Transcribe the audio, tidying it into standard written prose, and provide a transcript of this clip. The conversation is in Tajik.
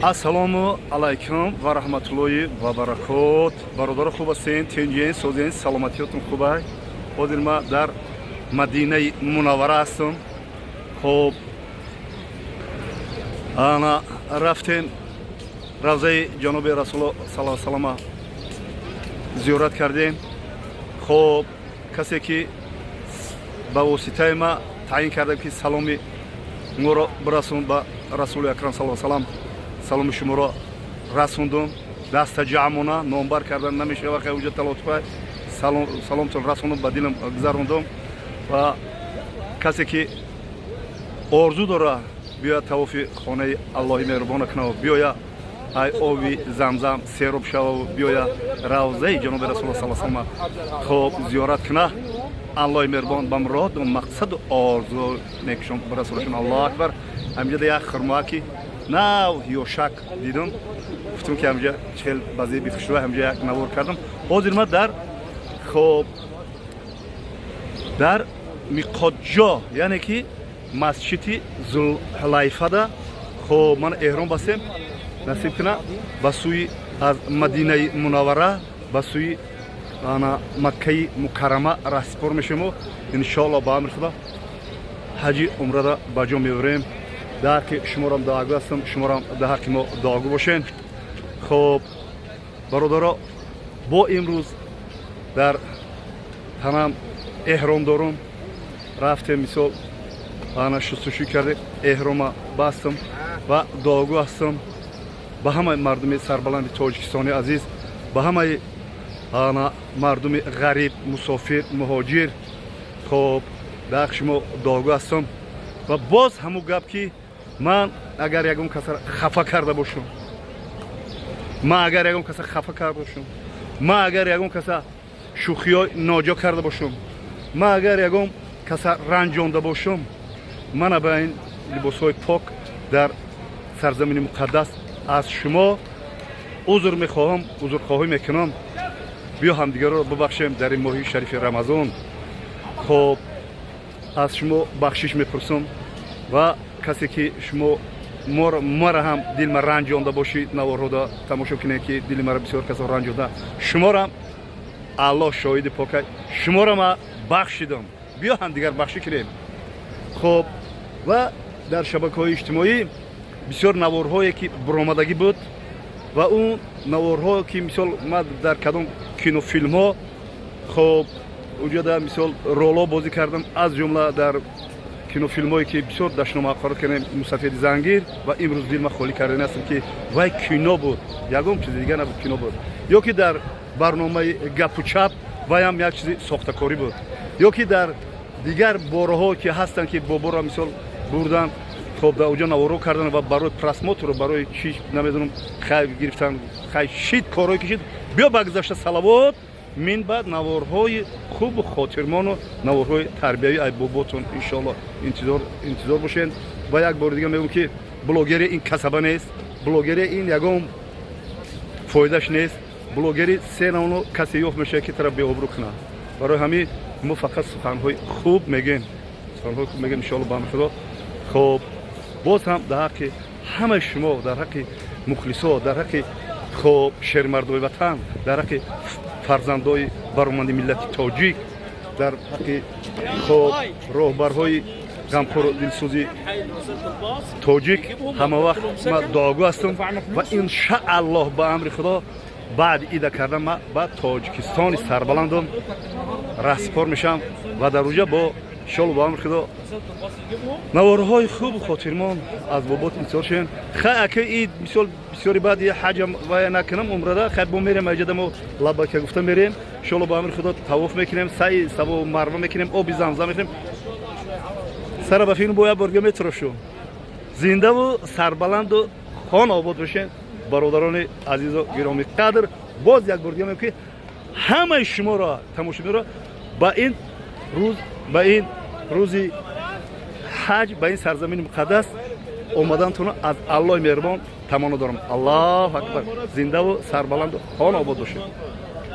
Ассалому алайкум ва раҳматуллоҳи ва баракот. Бародаро, хуб ҳастен, тинҷен, созен, саломатиётон хубай? Ҳозир ма дар Мадинаи Мунаввара ҳастам. Хоб, ана рафтем, равзаи ҷаноби Расуло сала салама зиёрат кардем. Хоб, касе ки ба воситаи ма таъин кардем, ки саломи моро бирасон ба Расули Акрам сала салам, саломи шуморо расондум. Даста ҷамъона номбар кардан намешава, хай уҷа талотфа саломтон расондум, ба дилам гузарондум. Ва касе ки орзу дора биёяд, тавофи хонаи Аллоҳи меҳрубона кунав, биёя, ай оби Замзам сероб шава, биёя, равзаи ҷаноби Расуло сала салама хоб зиёрат куна, Аллоҳи меҳрубон ба муроду мақсаду орзу некшон бирасонашон. Аллоҳу акбар! Ҳамҷода як хурмоаки нав ёшак дидум, гуфтум, ки ҳамҷа хел ба зеби хушрӯ, ҳамҷа як навор кардам. Ҳозир ма дар, хоб, дар миқотҷо, яъне ки масҷиди Зулҳулайфада. Хоб, ман эҳром бастем, насиб куна, ба сӯи аз Мадинаи Мунаввара ба сӯи ана Маккаи Мукаррама раҳсипор мешавему, иншоалло, ба амри Худо ҳаҷи умрада ба ҷо меорем. Дар ҳаққи шуморам дуогӯ ҳастам, шуморам дар ҳаққи мо дуогӯ бошен. Хоб, бародаро, бо имрӯз дар танам эҳром дорум. Рафтем, мисол, ана шустушӯй кардем, эҳрома бастам ва дуогӯ ҳастам ба ҳамаи мардуми сарбаланди Тоҷикистони азиз, ба ҳамаи ана мардуми ғариб, мусофир, муҳоҷир. Хоб, дар ҳаққи шумо дуогӯ ҳастам. Ва боз ҳамун гап, ки ман агар ягон касро хафа карда бошам, ман агар ягон каса хафа карда бошам, ман агар ягон каса шӯхиҳои ноҷо карда бошам, ман агар ягон каса ранҷонда бошам, мана ба ин либосҳои пок дар сарзамини муқаддас аз шумо узр мехоҳам, узрхоҳӣ мекунам. Биё, ҳамдигарро бубахшем дар ин моҳи шарифи Рамазон. Хоб, аз шумо бахшиш мепурсам. Ва касе ки шумо мара ҳам дилма ранҷонда бошӣ, наворҳода тамошо кунед, ки дили мара бисёр касо ранҷонда, шуморам Аллоҳ шоҳиди пока, шуморо ма бахшидам. Биё, ҳамдигар бахшӣ кунем. Хоб, ва дар шабакаҳои иҷтимоӣ бисёр наворҳое ки буромадагӣ буд ва он наворҳо, ки мисол ма дар кадом кинофилмҳо, хоб, уҷода мисол роло бозӣ кардам, аз ҷумла дар кинофилмҳое ки бисёр дашнома ҳақорат кардем, мусафеди зангир, ва имрӯз дилма холӣ кардани ҳастам, ки вай кино буд, ягон чизи дигар набуд, кино буд. Ё ки дар барномаи Гапу чап, вайам як чизи сохтакорӣ буд. Ё ки дар дигар бораҳо, ки ҳастанд, ки боборо мисол бурдан, хоб, дар оҷо наворо кардан ва барои просмотру барои чи намедонам, хай гирифтан, хай шид, корҳое ки шид, биё, ба гузашта салавот. Мин баъд наворҳои хубу хотирмону наворҳои тарбиявӣ ай боботон, иншоалло, интизор бошед. Ва як бори дига мегӯм, ки блогери ин касаба нест, блогери ин ягон фоидаш нест. Блогери сенавну касе ёфт мешавад, ки тара беобрӯ кунад. Барои ҳамин мо фақат суханҳои хуб мегӯем, суханҳои хуб мегӯем, иншоалло, ба амри Худо. Хоб, боз ҳам дар ҳаққи ҳамаи шумо, дар ҳаққи мухлисо, дар ҳаққи, хоб, шермардои ватан, дар ҳаққи фарзандои бароманди миллати тоҷик, дар ҳаққи, хоб, роҳбарҳои ғамхору дилсӯзи тоҷик ҳама вақт ма дуогӯ ҳастам. Ва иншааллоҳ, ба амри Худо, баъди ида кардан ма ба Тоҷикистони сарбаландум раҳсипор мешавам ва дар уҷа бо иншоалло, ба амри Худо, наворҳои хубу хотирмон аз бобот интизор шавем. Хай, ака, ид мисол бисёри баъди ҳаҷам вая накунам, умрада, хай, бо мерем аҷада, мо лаббайка гуфта мерем, иншоалло, ба амри Худо, тавоф мекунем, саи Саво Марва мекунем, оби Замзам мекунем, сара ба филм бо як борга метарошум. Зиндаву сарбаланду хон обод бошед, бародарони азизу гиромӣ қадр. Боз як бор дига мегӯям, ки ҳамаи шуморо, тамошобинро, ба ин рӯз, ба ин рӯзи ҳаҷ, ба ин сарзамини муқаддас омадантонро аз Аллоҳи меҳрубон таманно дорам. Аллоҳу акбар! Зиндаву сарбаланду хон обод бошед.